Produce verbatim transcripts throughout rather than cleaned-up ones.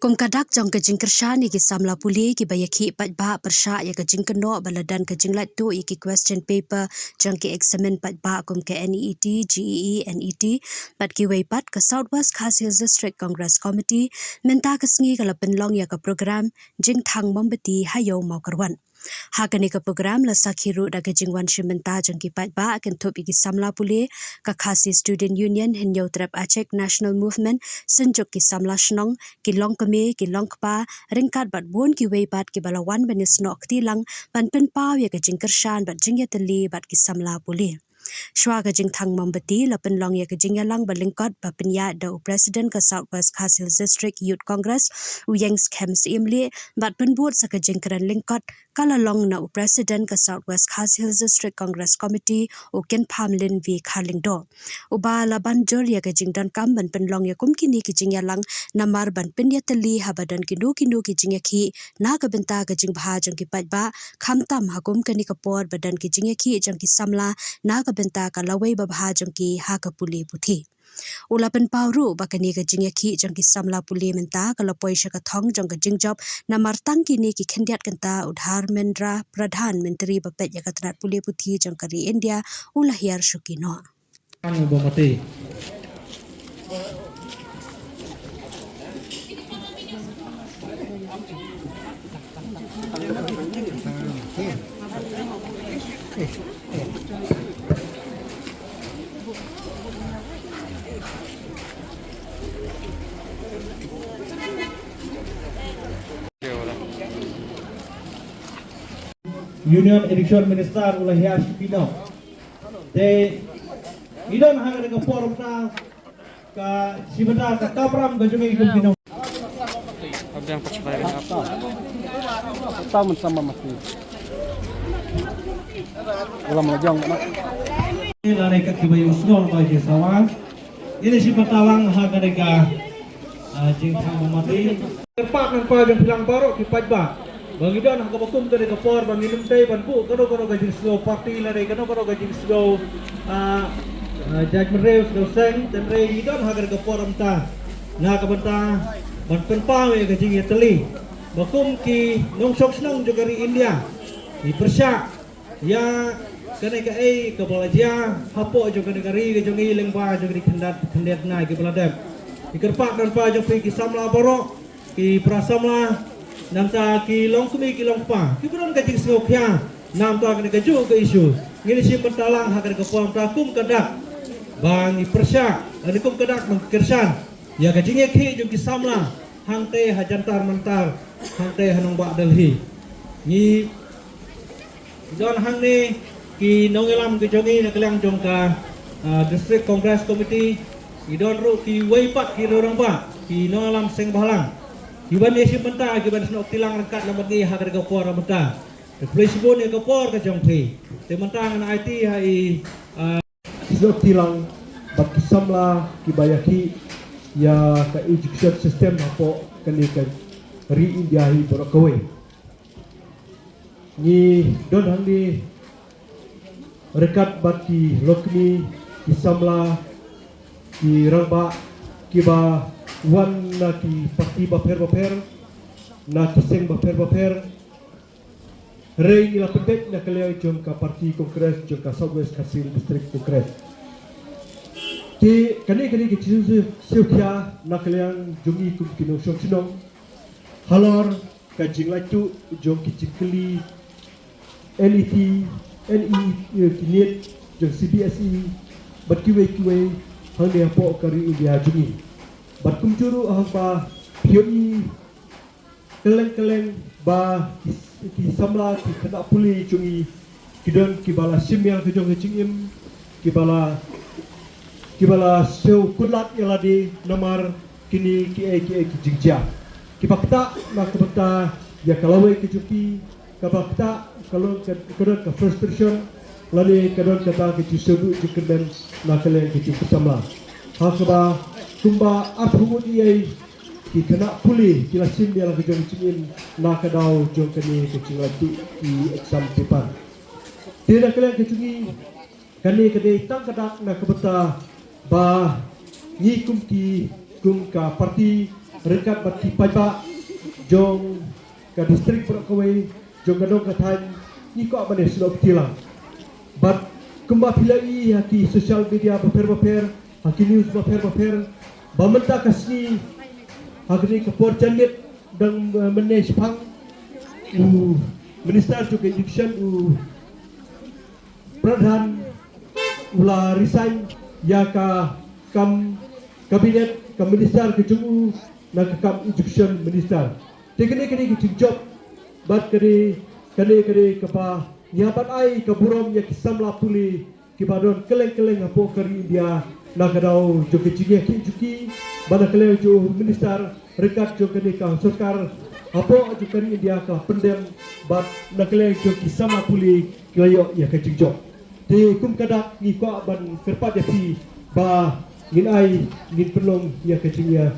Kum ka dak jong ka jingkyrshan ïa ki samla pule kiba ïakhih paidbah pyrshah ïa ka jingkynnoh ba la don ka jinglait tuh ïa ki question paper jong ki eksamin paidbah kum ka NEET, GEE, NET bad kiwei pat, ka South West Khasi Hills District Congress Committee mynta ka sngi ka la pynlong ïa ka program jingthang mombati ha Ïew Mawkyrwat. Ha kane ka program la sakhi ruh da ka jingwan shim bynta jong ki paidbah kynthup ïa ki samla pule, ka Khasi Student Union, Hynñiewtrep Achik National Movement, Synjuk ki Samla Shnong, ki longkmie, ki longkpa, ryngkat bad bun kiwei pat kiba la wan ban ïasnoh kti lang ban pynpaw ïa ka jingkyrshan bad jingïatylli bad ki samla pule. Shuwa ka jingthang mombati la pynlong ïa ka jingïalang ba lyngkot ba pynïaid da u President ka South West Khasi Hills District Youth Congress, u Ïeng Skhem Syiemlieh, bad pynbud sa ka jingkren lyngkot ka la long na u President ka South West Khasi Hills District Congress Committee, u Kynphamlin V Kharlyngdoh, uba la ban jur ïa ka jingdonkam ban pynlong ïa kum kine ki jingïalang namar ban pynïatylli haba don kino kino ki jingïakhih na ka bynta ka jingbha jong ki paidbah, khamtam ha kum kane ka por ba don ki jingïakhih jong ki samla na ka bynta ka lawei babha jong ki ha ka pule puthi. U la pynpaw ruh ba kane ka jingïakhih jong ki samla pule mynta ka la poi sha ka thong jong ka jingjop namar tang kine ki khyndiat kynta u Dharmendra Pradhan, Myntri ba peit ïa ka tnat pule puthi jong ka ri India, u la hiar shuki noh. Ang ba mati. Union Education Minister u la hiar shuki noh. Te ngi don ha kane ka por mynta ka shibynta ka kamram ka jong ngi kum ki nong. Tam sama mati. Ulam lajong na. Ila ne ka kiba ïohsngew ba ki sawa. Ine shibynta lang ha kane ka, ah, jingthang mombati. Kyrpad nangpa jong phi lang baroh ki paidbah ba ngi don ha kaba kum kane ka por ba ngin ym dei ban buh kano kano ka jingsngew party lane kano kano ka jingsngew, ah, ah, jaitbynriew sngewseng, hynrei ngi don ha kane ka por mynta na ka bynta ban pynpaw ïa ka jingïatylli ba kum ki nongshong shnong jong ka ri India, ngi pyrshah ïa kane kaei kaba la jia hapoh jong kane ka ri ka jong ngi lyngba jong kane khyndiat khyndiat bnai kiba la dep. Ngi kyrpad nangpa jong phi ki samla baroh, ki para samla, nangta ki longkmie ki longkpa kiba don ka jingsngewkhia namar kane kajuh ka issue. Ngin ïa shim bynta lang ha kane ka por mynta kum ka dak ba ngi pyrshah, lane kum ka dak ba ngi kyrshan ïa ka jingïakhih jong ki samla hangtei ha Jantar Mantar, hangtei ha nongbah Delhi. Ngi don hangne ki nongïalam ki jong ngi na ka liang jong ka, ah, District Congress Committee. Ngi don ruh kiwei pat ki rangbah, ki nongïalam seng bhalang kiban ïa shim bynta, kiban snoh kti lang ryngkat lem bad ngi ha kane ka por mynta. Te khublei shibun ïa ka por ka jong phi. Te mynta ngan aiti ha i, ah, snoh kti lang bad ki samla kiba ïakhih ïa ka education system hapoh kane ka ri India hi baroh kawei. Ngi don hangne ryngkat bad ki longkmie, ki samla, ki rangbah kiba wan na ki party bapher bapher, na ki seng bapher bapher. Hynrei ngi la pynbeit na ka liang jong ka party Congress, jong ka South West Khasi Hills District Congress. Te kane kane ka jingsngewkhia na ka liang jong ngi kum ki nongshong shnong halor ka jinglait tuh jong ki jingkylli NET, NET, eh, ki NET, jong CBSE bad kiwei kiwei hangne hapoh ka ri India jong ngi. Bad kumjuh ruh haba phi ïohi kylleng kylleng ba ki, ki samla, ki khynnah pule jong ngi ki don kiba la shim ïa la ka jong ka jingim, kiba la, kiba la siew kudlad ïa lade namar kine kiei kiei ki jingjia kiba ktah na ka bynta ïa ka lawei ka jong ki, kaba ktah ka long ka, ka don ka frustration lane ka don kata ka jingsngewduh jingkyrmen na ka liang ka jong ki samla. Ha kaba kumba arphew ngut ïa ki khynnah pule ki la shim ïa la ka jong ka jingim na ka daw jong kane ka jinglait tuh ki exam paper. Te na ka liang ka jong ngi, kane ka dei tang ka dak na ka bynta ba ngi kum ki, kum ka party ryngkat bad ki paidbah jong ka district baroh kawei, jong ka dong ka thaiñ, ngi kwah ban ïasnoh kti lang. Bad kumba phi la ïohi ha ki social media bapher bapher, ha ki news bapher bapher, ba mynta ka sngi, ha kane ka por janmiet dang, eh, mynne shaphang, u minister jong ka education, u Pradhan, u la resign ïa ka kam cabinet, ka minister ka jong u, na ka kam education minister. Te kane kane ka jingjop, bad kane kane kane kaba ngi hap ban ai ka burom ïa ki samla pule kiba don kylleng kylleng hapoh ka ri India, na ka daw jong ka jingïakhih jong ki, bad na ka liang jong u minister ryngkat jong kane ka sorkar hapoh jong ka ri India ka pyndem, bad na ka liang jong ki samla pule ki la ïoh ïa ka jingjop. Te kum ka dak ngi kwah ban kyrpad ïa phi ba ngin ai, ngin pynlong ïa ka jingïa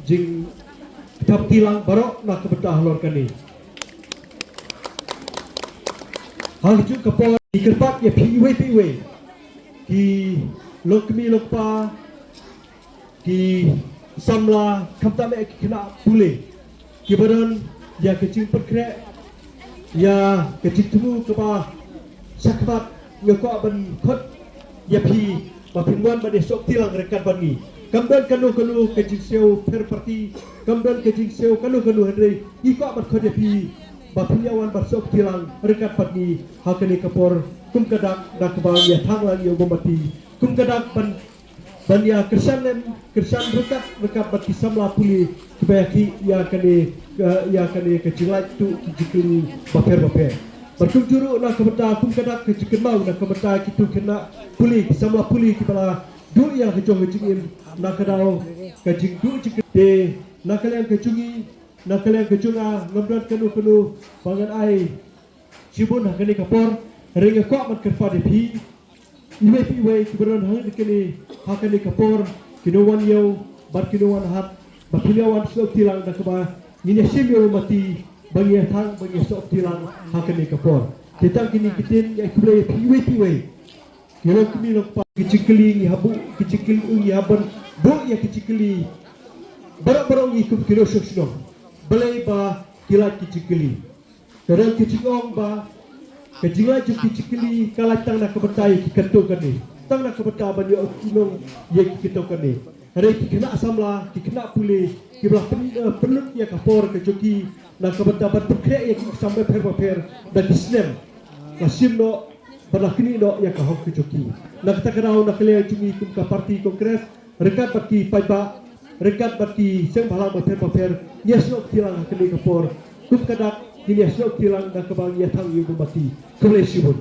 jingthap kti lang baroh na ka bynta halor kane. Ha kajuh ka por ngi kyrpad ïa phi iwei pa iwei, ki longkmie longkpa, ki samla, khamtam eh ki khynnah pule, kiba don ïa ka jingpynkhreh ïa ka jingthmu kaba shakhmat. Nga kwah ban khot ïa phi ba phin wan ban ïasnoh kti lang ryngkat bad ngi. Kam don kano kano ka jingsiew pher parti, kam don ka jingsiew kano kano, hynrei ngi kwah ban khot ïa phi ba phin ïa wan ban snoh kti lang ryngkat bad ngi ha kane ka por, kum ka dak da kaba ngi ïa thang lang ïa u mombati, kum ka dak ban ban ïa kyrshan lem, kyrshan ryngkat ryngkat bad ki samla pule kiba ïakhih ïa kane, eh, ïa kane ka jinglait tuh ki jingkylli bapher bapher. Bad kumjuh ruh na ka bynta, kum ka dak ka jingkynmaw na ka bynta kito ki khynnah pule, ki samla pule kiba la duh ïa ka jong ka jingim na ka daw ka jingduh jingkyrkhu. Te na ka liang ka jong ngi, na ka liang ka jong nga, ngam don kano kano ba ngan ai shibun ha kane ka por, hynrei nga kwah ban kyrpad ïa phi iwei pa iwei kiba don hangne kane, ha kane ka por, kino wan ïew bad kino wan hat, ba phin ïa wan snoh kti lang da kaba ngin ïa shim ïa u mombati, ba ngin ïa thang, ba ngin ïa snoh kti lang ha kane ka por. Te tang kine ki ktien, ngi ai khublei ïa phi iwei pa iwei. Ki longkmie longkpa, ki jingkylli ngi hap buh, ki jingkylli ngi hap ban buh ïa ki jingkylli. Baroh baroh ngi kum ki nongshong shnong, balei ba ki lait ki jingkylli? Ka don ki jingong ba ka jinglait jong ki jingkylli ka lait tang na ka bynta ïa ki kyntu kane, tang na ka bynta ban ïoh ki nong ïa ki kyntu kane. Hynrei ki khynnah samla, ki khynnah pule, kiba la pyn, eh, pynlut ïa ka por ka jong ki na ka bynta ban pynkhreh ïa ki exam bapher bapher da ki snem, la shim noh bad la knieh noh ïa ka hok ka jong ki. Na kata ka daw, na ka liang jong ngi kum ka party Congress, ryngkat bad ki paidbah, ryngkat bad ki seng bhalang bapher bapher, ngi ïa snoh kti lang ha kane ka por. Kum ka dak, ngi ïa snoh kti lang da kaba ngi ïa thang ïa u mombati. Khublei shibun.